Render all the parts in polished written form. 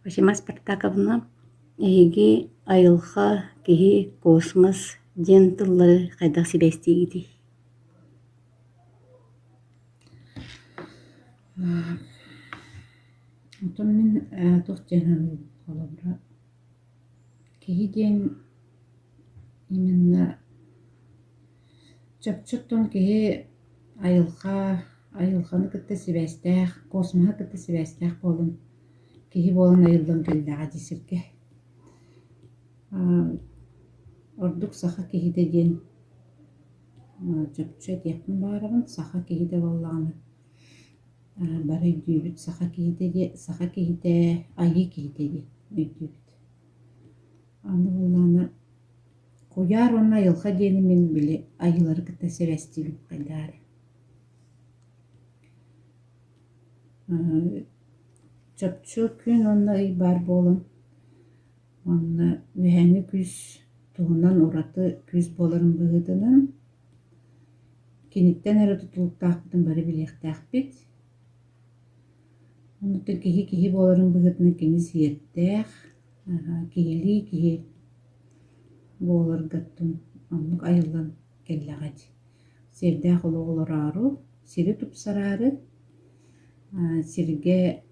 Фатима Спартаковна, эһиги айылҕа, киһи, космос диэн тыллары хайдах сибээстиигитий? Оттон мин туох диэн саныыбын холобура киһи диэн именно чопчу оттон киһи айылҕа айылҕаны кытта сибээстээх, космоһы кытта сибээстээх буолан киһи буолан айыллан кэллэҕэ дии сиргэ. Ордук саха киһитэ диэн чопчу этиэхпин баҕарабын, саха киһитэ буоллаҕына бары өйдүүбүт саха киһитэ диэн саха киһитэ айыы киһитэ диэн өйдүүбүт. Аны буоллаҕына куйаар уонна айылҕа диэни мин били айыылары кытта сибээстиибин хайдах эрэ. Чопчу күн уонна ый баар буолан уонна үөһээҥҥи күүс туһунан ураты күүс буоларын быһыытынан киниттэн эрэ тутулуктаахпытын бары билиэхтээхпит. Оннуктан киһи киһи буоларын быһыытынан кини сиэрдээх, киһилии киһи буоларга оннук айыллан кэллэҕэ дии. Сиэрдээх олоҕу олороору, сири тупсараары, сиргэ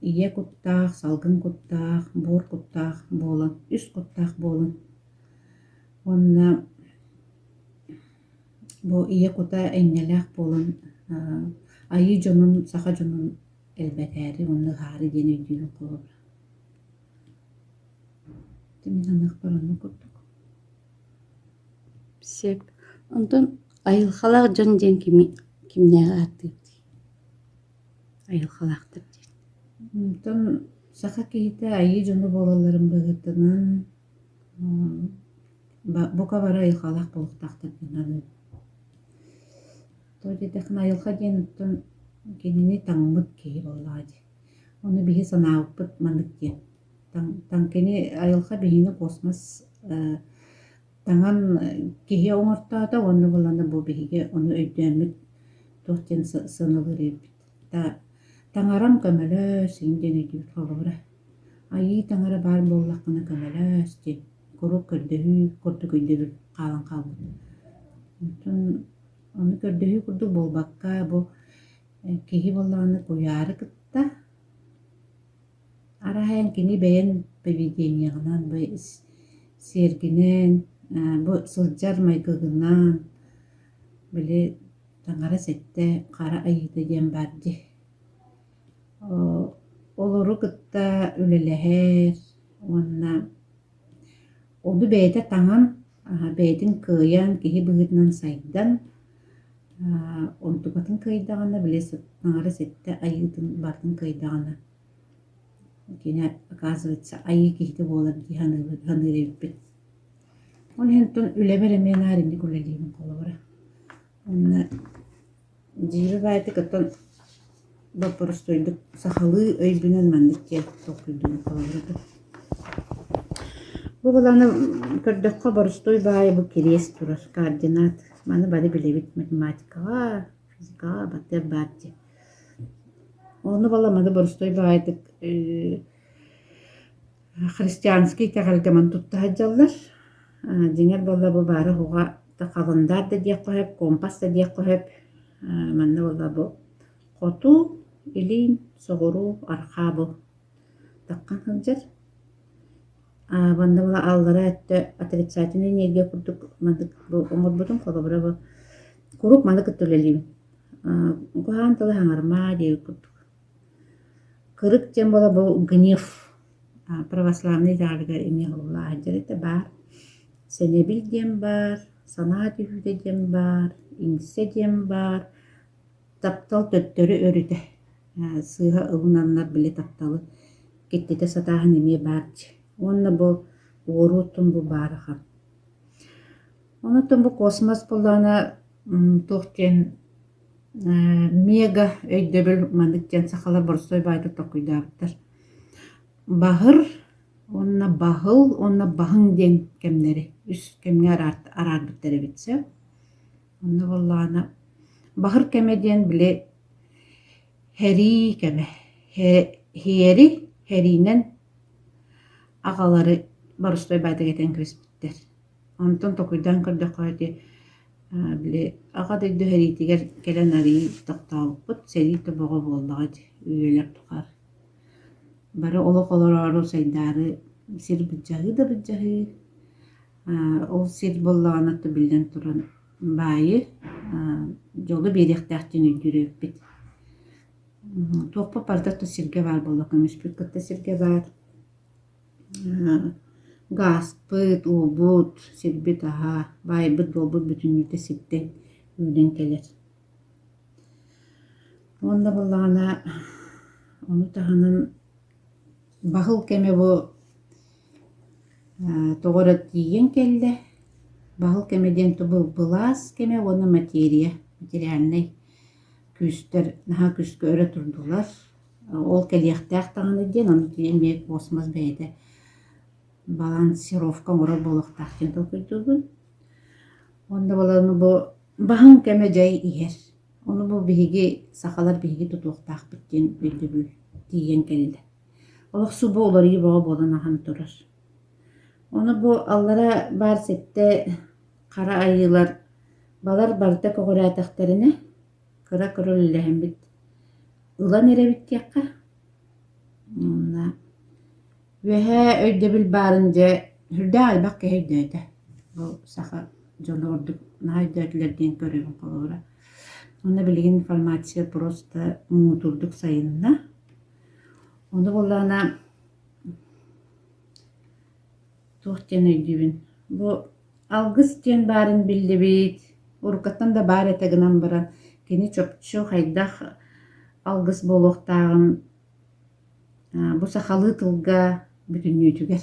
ийэ куттаах, салгын куттаах, буор куттаах буолан, үс куттаах буолан уонна бу ийэ кута энньэлээх буолан айыы дьонун, саха дьонун элбэтээри уонна ыһаары диэн өйдүүбүн холобура. Мин саныахпар оннук курдук. Сөп. Онтон айылҕалаах дьон диэн кими кимнээҕи ааттыыбытый? Айылҕалаахтар диэн. Онтон саха киһитэ айыы дьоно буолалларын быһыытынан бука бары айылҕалаах буолуохтаахтар диэн саныыбын. Тоҕо диэтэххинэ айылҕа диэн оттон кинини таҥмыт киһи буоллаҕа дии. Ону биһи санаабыппыт маннык диэн. Таҥ кини айылҕа биһини космос таҥан киһи оҥортоото уонна булана бу биһиги ону өйдөөммүт туох диэн сыаналыыр эбиппит. Таҥарам көмөлөөс иҥ диэн өйдүүбүт холобура. Айыы таҥара баар буоллаххына көмөлөөс диэн куруук көрдөһүү курдук өйдөбүл хаалан хаалбыт. Онтон ону көрдөһүү курдук буолбакка бу киһи буоллаҕына куйаары кытта Арааһа кини бэйэн поведениеҕынан, бу сиэргинэн, бу сылдьар майгыгынан, били таҥара сэттэ хара айыыта диэн баар дии. Олору кытта үлэлэһэр уонна ону бэйэтэ таҥан, бэйэтин кыайан, киһи быһыытынан сайдан, онтукатын кыайдаҕына, били таҥара сэттэ айыытын барытын кыайдаҕына Кини оказывается айыы киһитэ буолар дии саныыбын саныыр эбиппин. Ол иһин оттон үлэбэр эмиэ наар инник үлэлиибин холобура. Уонна дьиибэ баайдык оттон боппурустуойдук сахалыы өйбүнэн маннык диэн толкуйдуубун холобура. Бу былааны көрдөххө боростуой баайы бу кириэс турар координат. Маны бары билэбит математикаҕа, физикаҕа баттыар баар дии. Ону баламаны боростуой баҕайытык христианский итэҕэлгэ маны тутта сылдьаллар. Дьиҥэр буолла бу баара-суоҕа халандаар да диэххэ сөп, компас да диэххэ сөп. Манна буолла бу хоту, илин, соҕуруу, арҕаа бу таххан сылдьар. Манна буолла аллараа өттө отрицательнай энергия курдук маннык бу оҥорбутум. Холобура бу куруук маны кытта үлэлиибин. Куһаҕан тылы саҥарымаа диэбит курдук. Кырык диэн буола бу гнев православнай итэҕэлигэр эмиэ ыллаһар этэ баар. Сэнэбил диэн баар, санаа түһүүтэ диэн баар, иҥсэ диэн баар, таптал төттөрү өрүтэ сыыһа ылынаннар били тапталы киттитэ сатааһын эмиэ баар дии. Уонна бу уоруу оттон бу баар ахан. Онон бу космос буоллаҕына туох диэн мега өйдөбүл маннык диэн сахалар боростуой баайдык толкуйдаабыттар. Баһыр уонна баһыл уонна баһыҥ диэн кэмнэри үс кэмҥэ араарбыттар эбит сөп. Онно буоллаҕына баһыр кэмэ диэн били һэрии кэмэ. Һиэри һэриинэн аҕалары боростуой баайдык этэн кэбиспиттэр. Онтон толкуйдаан көрдөххө ити били Аҕа дойду сэриитигэр кэлэн арыый тохтообуппут, сэрии тобоҕо буоллаҕа дии үйэлэр тухары. Бары олох олороору сайдаары сир былдьаһыы да былдьаһыы, ол сир буоллаҕына биллэн туран баайы, дьолу биэриэхтээх диэн өйдүүр эбиппит. Туохпут барыта да сиргэ баар буолла, көмүспүт кытта сиргэ баар. Гааспыт, уубут, сирбит аһа, баайбыт-дуолбут бүтүннүүтэ сиртэн үүнэн кэлэр. Уонна буоллаҕына ону таһынан баһыл кэмэ бу тоҕо эрэ тиийэн кэллэ. Баһыл кэмэ диэн бу былаас кэмэ уонна материя, материальнай күүстэр наһаа күүскэ өрө турдулар. Ол кэлиэхтээх даҕаны диэн, ону эмиэ космос бэйэтэ балансировка оҥорор буолуохтаах диэн толкуйдуубун. Уонна баланы бу баһын кэмэ дьай иһэр. Ону бу биһиги сахалар биһиги тутуохтаахпыт диэн өйдөбүл тиийэн кэллэ. Олох субу уларыйыы бөҕө буолан ахан турар. Ону бу аллара баар сэттэ хара айыылар балар барыта көҕүрээтэхтэринэ кыра-кыра үлэлэһэммит ылан эрэбит диэххэ. Уонна үөһээ өйдөбүл баарын дьэ сүрдээх элбэх киһи өйдөөтө. Бу саха дьоно ордук наһаа өйдөөтүлэр диэн көрөбүн холобура. Уонна билигин информация просто муҥутуурдук сайынна. Ону буоллаҕына Туох диэн өйдүүбүн, бу алгыс диэн баарын биллибит, уруккаттан да баар этэ гынан баран, кини чопчу хайдах алгыс буолуохтааҕын бу сахалыы тылга бүтүннүүтүгэр,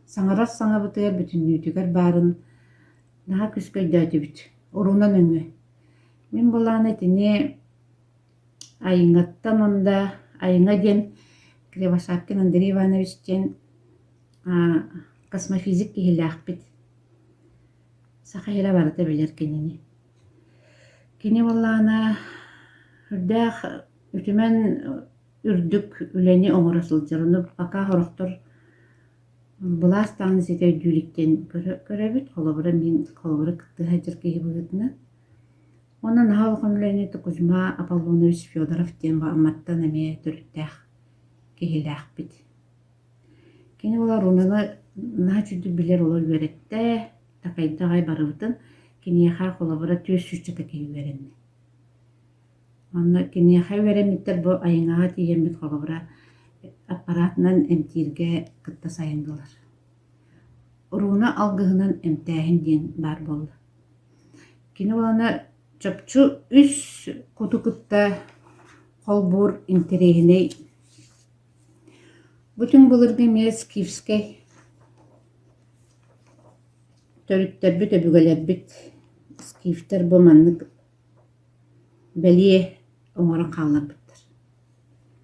саҥарар саҥабытыгар бүтүннүүтүгэр баарын наһаа күүскэ өйдөөтүбүт, урунан өҥүө. Мин былаана итини Айыҥаттан уонна Айыҥа диэн Кривошапкин Андрей Иванович диэн космофизик киһилээхпит. Саха сирэ барыта билэр кинини. Кини буоллаҕына үрдээх үтүмэн үрдүк үлэни оҥоро сылдьар. Ону пока сорохтор былаас даҕаны ситэ өйдүү илик диэн көрөбүт. Холобура мин холобура кыттыһа сылдьар киһи быһыытынан. Уонна наһаа улахан үлэни Кузьма Аполлонович Федоров диэн Амматтан эмиэ төрүттээх киһилээхпит. Кини буолар рунаны наһаа үчүгдүк билэр олор үөрэттэ, такайда аҕай барыбытын. Киниэхэ холобура түөрт сүүсчэкэ киһи үөрэннэ. Онно киниэхэ үөрэммиттэр бу айыҥаҕа тиийэммит холобура аппаратынан эмтииргэ кытта сайыннылар. Руна алгыһынан эмтээһин диэн баар буолла. Кини уолана чопчу үс куту кытта холбуур интэриэһинэй Бу түҥ былыргы эмиэ скифскэй төрүттэрбит, өбүгэлэрбит скифтэр бу маннык бэлиэ оҥорон хаалларбыттар.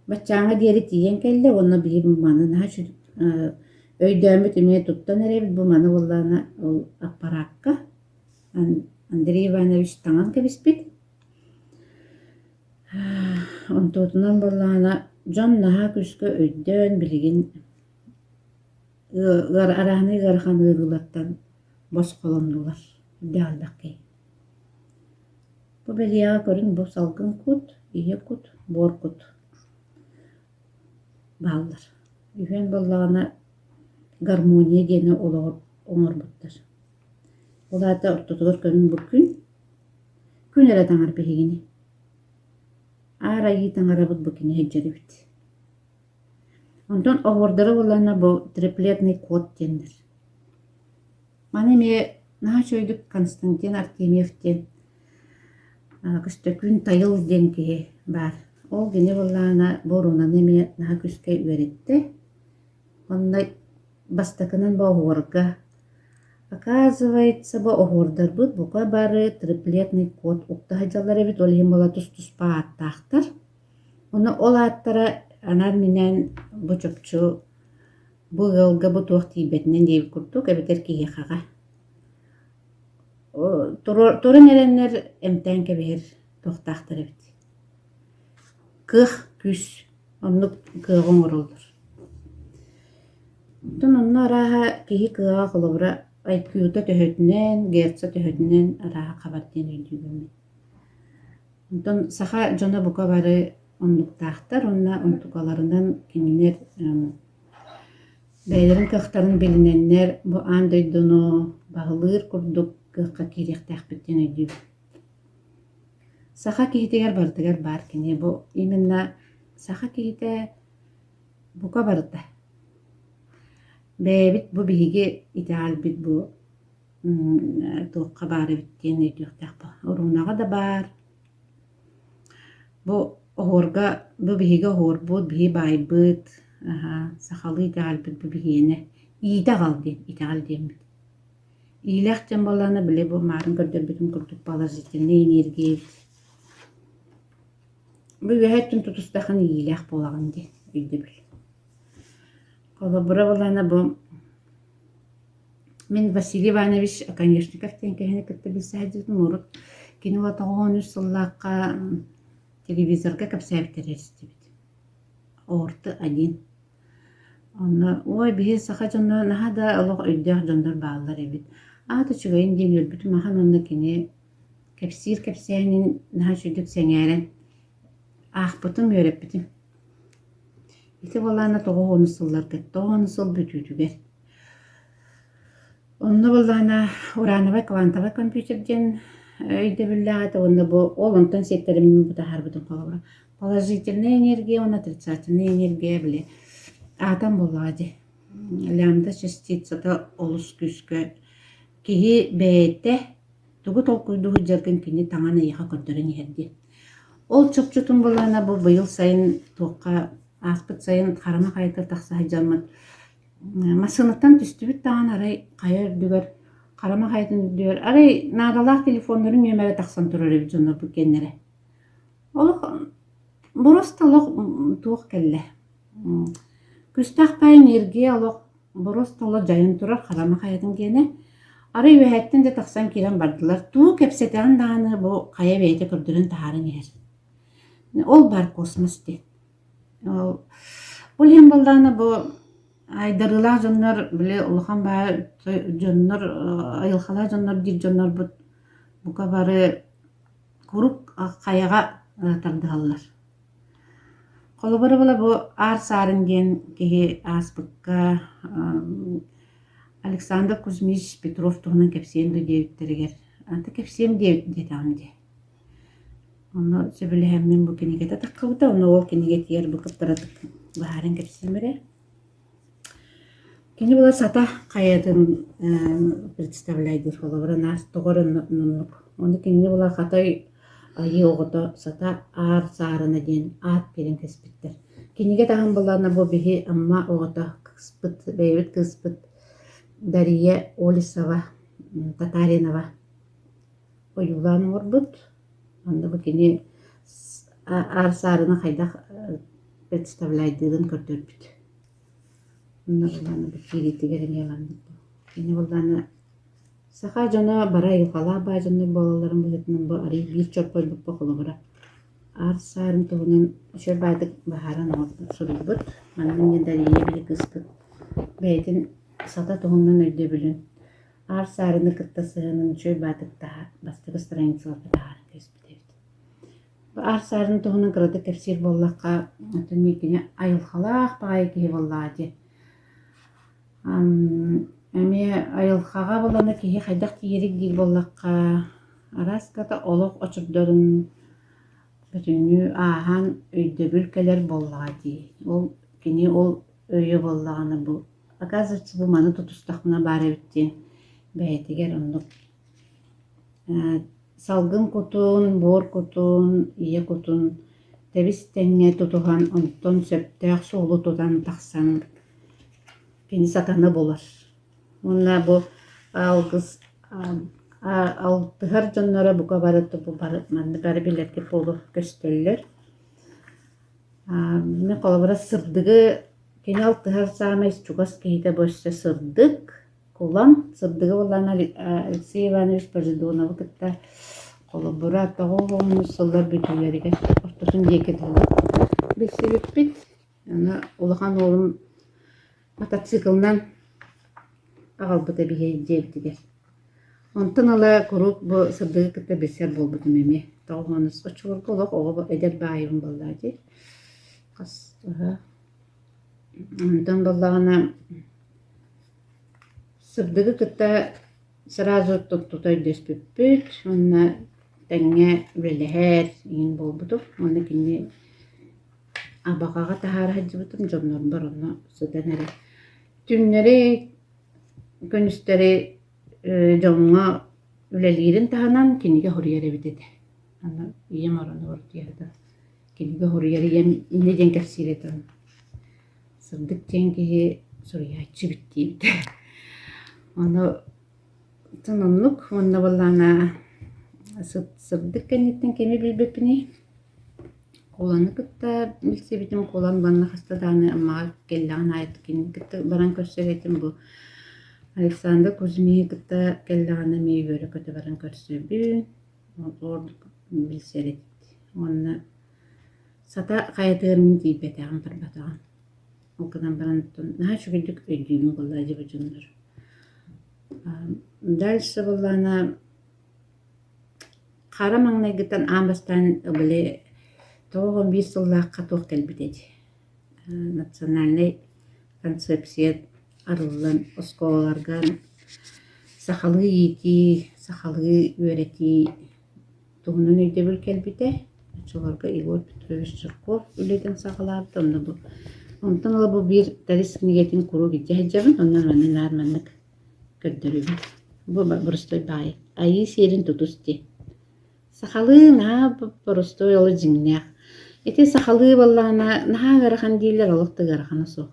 Баччааҥҥа диэри тиийэн кэллэ уонна биһиги маны наһаа өйдөөммүт эмиэ туттан эрэбит бу маны буоллаҕына ол аппараакка Андрей Иванович таҥан кэбиспит. Онтуотунан буоллаҕына дьон наһаа күүскэ өйдөөн билигин арааһынай ыарахан ыарыылартан босхолоннулар үрдээх элбэх киһи. Бу бэлиэҕэ көрүҥ бу салгын кут, ийэ кут, буор кут бааллар. Үһүөн буоллаҕына гармония диэни олоҕор оҥорбуттар. Ол аата ортотугар көрүҥ бу күн Күн эрэ таҥар биһигини. Аар айыы таҥарабыт бу кини сылдьар эбит. Онтон оһуордара буоллаҕына бу триплетный код диэннэр. Маны эмиэ наһаа үчүгэйдик Константин Артемьев диэн Көстөкүүн Тайыл диэн киһи баар. Ол кини буоллаҕына бу рунаны эмиэ наһаа күүскэ үөрэттэ. Онно бастакынан бу оһуорга Оказывается, бу оһуордарбыт бука бары триплетный код укта сылдьаллар эбит, ол иһин була тус-туспа ааттаахтар. Ону ол ааттара анаан-минээн бу чопчу бу ыалга бу туох тиийбэтинэн диэбит курдук эбэтэр киһиэхэҕэ туран эрэннэр эмтээн кэбиһэр туохтаахтар эбит. Кыах күүс оннук кыаҕы оҥороллор. Оттон онно арааһа киһи кыаҕа холобура IQ-та төһөтүнэн, герца төһөтүнэн арааһа хабар диэн өйдүүбүн мин. Онтон саха дьоно бука бары оннуктаахтар уонна онтукаларынан кинилэр бэйэлэрин кыахтарын билинэннэр бу аан дойдуну баһылыыр курдук кыахха киириэхтээхпит диэн өйдүүбүн. Саха киһитигэр барытыгар баар кини бу именно саха киһитэ бука барыта. Бэйэбит бу биһиги итэҕэлбит бу туохха баар эбит диэн өйдүөхтээх бу. Уруунаҕа да баар. Бу оһуорга бу биһиги оһуорбут, биһи баайбыт, сахалыы итэҕэлбит бу биһиэнэ. Иитэ аҕал диэн итэҕэл диэммит. Иилээх диэн буоллаҕына били бу маарын көрдөрбүтүм курдук положительнай энергия эбит. Бу үөһэ өттүн тутустаххына иилээх буолаҕын диэн өйдөбүл. Холобура буоллаҕына бу мин Василий Иванович Оконешников диэн киһини кытта билсэ сылдьыбытым урут кини уола 93 сыллаахха телевизорга кэпсээбиттэрэ истибит. Орты-один. Онно ой биһи саха дьоно наһаа да олох өйдөөх дьоннор бааллар эбит. Аата үчүгэйин диэн үөрбүтүм ахан уонна кини кэпсиир кэпсээнин наһаа үчүгэйдик сэҥээрэн аахпытым, үөрэппитим. Ити буоллаҕына 90 сылларга, 90 сыл бүтүүтүгэр. Онно буоллаҕына урановай квантовай компьютер диэн өйдөбүллээх этэ уонна бу ол онтон сиэттэрэммин бу таһаарбытым холобура. Положительная энергия уонна отрицательная энергия били атом буоллаҕа дии. Лямбда частицата олус күүскэ киһи бэйэтэ тугу толкуйдуу сылдьаргын кини таҥан эйиэхэ көрдөрөн иһэр диэн. Ол чопчутун буоллаҕына бу быйыл сайын туохха ааспыт сайын Харама хайатыгар тахса сылдьаммыт массыынаттан түстүбүт даҕаны арай хайа үрдүгэр Харама хайатын үрдүгэр арай наадалаах телефоннарын нүөмэрэ тахсан турар эбит дьоннорбут киэннэрэ. Олох боруоста олох туох кэллэ Күстээх баай энергия олох боруоста олох дьайан турар Харама хайатын киэнэ. Арай үөһэттэн да тахсан киирэн бардылар. Тугу кэпсэтэҕин даҕаны бу хайа бэйэтэ көрдөрөн таһааран иһэр. Ол баар космос диэн. Ол ол иһин буоллаҕына бу айдарыылаах дьоннор били улахан баай дьоннор айылҕалаах дьоннор диир дьоннорбут бука бары куруук хайаҕа тардыһаллар. Холобура була бу Аар Саарын диэн киһи ааспыкка Александр Кузьмич Петров туһунан кэпсиэн дуу диэбиттэригэр аны кэпсиэм диэтэҕим дии. Онно сөбүлэһэммин бу кинигэтэ таххыбыта, онно ол кинигэтигэр бу кыптаратык быһааран кэпсиэм эрэ. Кини була сата хайатын представляйдыыр холобура наас тоҕо эрэ оннук. Ону кинини була хатай айыы оҕото сата аар саарына диэн аат биэрэн кэспиттэр. Кинигэ таһын буллаҕына бу биһи Амма оҕото кыыспыт, бэйэбит кыыспыт Дария Олесова Татаринова ойуулаан оҥорбут. Онно бу кини аар саарына хайдах представляйдыырын көрдөрбүт. Онно былаана бу киириитигэр эмиэ маннык Кини былаана саха дьоно бары айылҕалаах баай дьоннор буолалларын быһыытынан бу арый биир чорбойбуппа холобура аар саарын туһунан үчүгэй баайдык быһааран оҥорбут суруйбут. Манна эмиэ Дария били кыыспыт бэйэтин сата туһунан өйдөбүлүн Аар саарыны кытта сыһыанын үчүгэй баатык бастакы страницаларга таһааран кэбиспит эбит. Бу аар саарын туһунан кыратык кэпсиир буоллахха, оттон кини айылҕалаах баҕайы киһи буоллаҕа дии. Эмиэ айылҕаҕа буоллаҕына киһи хайдах тиийэрий диир буоллахха, араас ката олох очурдарын бүтүннүү ааһан өйдөбүл кэлэр буоллаҕа дии. Ол кини ол өйө буоллаҕына бу Оказывается, бу маны тутустахпына баар эбит диэн бэйэтигэр оннук салгын кутун, буор кутун, ийэ кутун тэбис-тэҥҥэ тутуһан, онтон сөптөөх суолу тутан тахсан кини сатана булар. Уонна бу алгыс алтыһар дьонноро бука бары бары манна бары билэргит буолуо көстөллөр. Мин холобура сырдыгы Кини алтыһар саамай чугас киһитэ бу өссө сырдык, кулан, сырдыгы буоллаҕына Алексей Иванович Пожедоновы кытта холобура 90 сыллар бүтүүлэригэр ортотун диэки дылы билсибиппит. Аны улахан уолум Мотоциклынан аҕалбыта биһиги дьиэбитигэр. Онтон ыла куруук бу сырдыгы кытта билсэр буолбутум эмиэ. Тоҕус оччолорго олох оҕо эдэр баайым буоллаа дии. Хас Онтон буоллаҕына сырдыгы кытта сразу тута өйдөспүппүт уонна тэҥҥэ үлэлэһэр иҥин буолбутум. Уонна кини Абаҕаҕа таһаара сылдьыбытым, дьоннорбор онно сытан эрэ. Түүннэри, күнүстэри дьоҥҥо үлэлиирин таһынан кинигэ суруйар эбит этэ. Аны ийэм оронугар утуйа сытан кинигэ суруйар ийэм инньэ диэн кэпсиир этэ ону. Сырдык диэн киһи суруйааччы эбит диэбитэ. Ону оттон оннук уонна буоллаҕына сырдык кэнниттэн кими билбэппиний Куланы кытта билсибитим, Кулан уонна хаста даҕаны Аммаҕа кэллэҕин аайы кинини кытта баран көрсөр этим. Бу Александр Кузьмиһы кытта кэллэҕинэ эмиэ үөрэ-көтө баран көрсөбүн, ордук билсэр этибит. Уонна Сата хайатыгар мин тиийбэтэҕим, барбатаҕым. Ол гынан баран наһаа үчүгэйдик өйдүүбүн буоллаа дии бу дьоннор. Дальше буоллаҕына Хара маҥнайгыттан аан бастаан били 91 сыллаахха туох кэлбит эти национальнай концепция арыллан оскуолаларга сахалыы иитии, сахалыы үөрэтии туһунан өйдөбүл кэлбитэ. Оччолорго Егор Петрович Жирков үлэтин саҕалаабыта. Онно бу онтон ыла бу биир Тэрис кинигэтин куруук илдьэ сылдьабын. Онно манна наар маннык Көрдөрөбүн. Бу боростуой баҕайы. Айыы сиэрин тутус дии. Сахалыы наһаа боростуой олус дьиҥнээх. Ити сахалыы буоллаҕына наһаа ыарахан дииллэр, олох да ыарахана суох.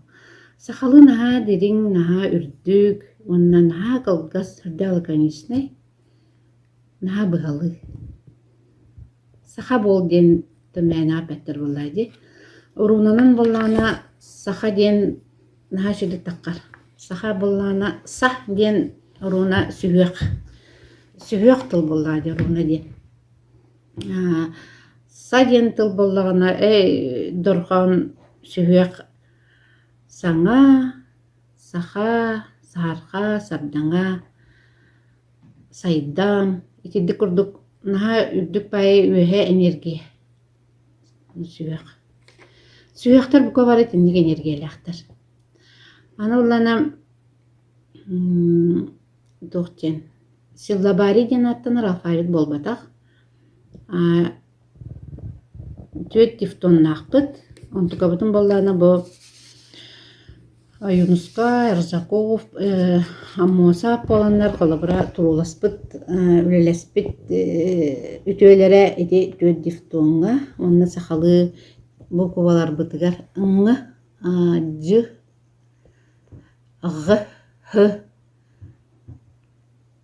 Сахалыы наһаа дириҥ, наһаа үрдүк уонна наһаа кылгас, үрдэ лаконичнай, наһаа быһалыы. Саха буол диэн мээнэҕэ эппэттэр буоллаҕа дии. Уруунанан буоллаҕына саха диэн наһаа үчүгэйдик таххар. Саха буоллаҕына са диэн урууна сүһүөх. Сүһүөх тыл буоллаҕа дии урууна диэн. Са диэн тыл буоллаҕына эй дорҕоон сүһүөх саҥа, саха, саһарҕа, сардаҥа сайдан итинник курдук наһаа үрдүк баайы үөһэ эниэргийэ сүһүөх. Сүһүөхтэр бука бары итинник эниэргийэлээхтэр. Аны ыллана туох диэн силлабарий диэн ааттанар алфавит буолбатах. Түөрт дифтоннаахпыт. Онтукабытын буоллаҕына бу Ойуунускай, Аржаков, Аммосов буоланнар холобура турууласпыт, үлэлэспит үтүөлэрэ ити түөрт дифтоҥҥа уонна сахалыы букваларбытыгар ҥ, дж, ҕ, һ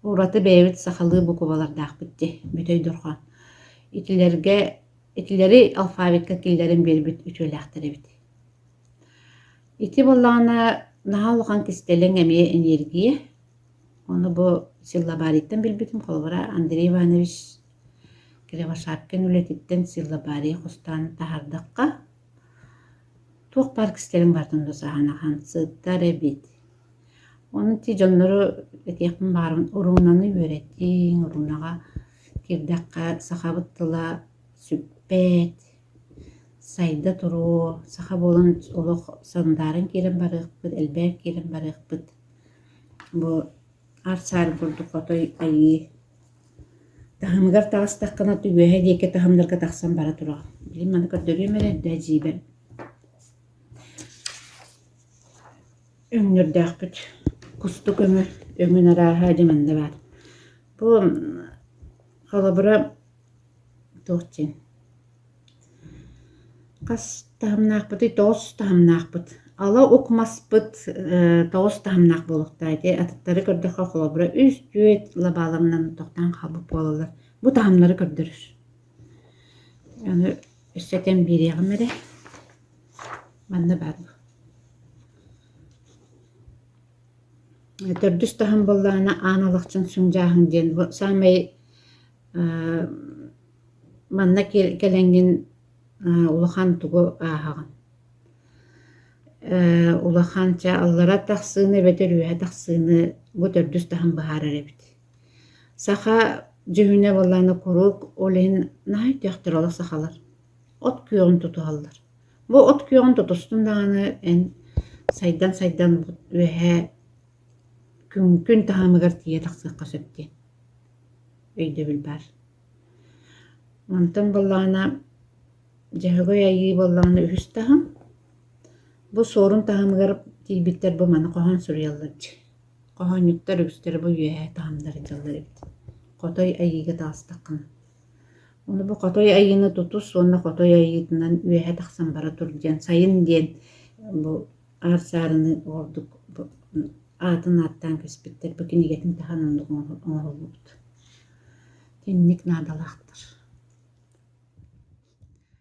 Ураты бэйэбит сахалыы букубалардаахпыт дии, бүтэй дорҕоон. Итилэргэ итилэри алфавикка киллэрэн биэрбит үтүөлээхтэр эбит. Ити буоллаҕына наһаа улахан кистэлэҥ эмиэ эниэргийэ. Ону бу силлабарийтан билбитим, холобура Андрей Иванович Кривошапкин үлэтиттэн силлабарийы хостоон таһаардахха, туох баар кистэлэҥ барытын да саһаан сытар эбит. Ону ити дьоннору этиэхпин баҕарабын, уруунаны үөрэтиҥ, уруунаҕа киирдэххэ сахабыт тыла сүппэт, сайда туруо, саха буолан олох сандааран киирэн барыахпыт, элбээн киирэн барыахпыт. Бу аар-саар курдук хотой айыы таһымыгар таҕыстаххына үөһэ диэки таһымнарга тахсан бара тураҕын. Билигин маны көрдөрүөм эрэ, эрдэ дьиибэр Өҥнөрдөөхпүт. Кустук өҥө, өҥүн арааһа дьэ манна баар. Бу холобура туох диэн хас таһымнаахпытый? Тоҕус таһымнаахпыт. Ала ук маспыт тоҕус таһымнаах буолуохтаах ити. Атыттары көрдөххө холобура үс, түөрт лабааларынан тохтоон хаалбыт буолаллар. Бу таһымнары көрдөрөр. Аны өссө этэн биэриэҕим эрэ. Манна баар Төрдүс таһым буоллаҕына Аан Алахчын Сүҥдьааһын диэн бу саамай манна кэлэҥҥин улахан тугу ааһаҕын. Улахан чэ аллара тахсыыны эбэтэр үөһэ тахсыыны бу төрдүс таһым быһаарар эбит. Саха дьүһүнэ буоллаҕына куруук ол иһин наһаа өйдөөхтөр олох сахалар. От күөҕүн тутуһаллар. Бу от күөҕүн тутустун даҕаны эн сайдан-сайдан үөһэ күн таһымыгар тиийэ тахсыахха сөп диэн өйдөбүл баар. Онтон буоллаҕына Дьөһөгөй Айыы буоллаҕына үһүс таһым. Бу суорун таһымыгар тиийбиттэр бу маны хоһоон суруйаллар дии. Хоһоонньуттар үгүстэрэ бу үөһээ таһымнара дьаллар эбит. Хотой Айыыга таҕыстаххына. Ону бу Хотой Айыыны тутус уонна Хотой Айыытынан үөһэ тахсан бара тур диэн сайын диэн бу Аар Саарыны ордук аатын ааттаан кэспиттэр. Бу кинигэтин таһан оннук оҥоһуллубут. Инник наадалаахтар.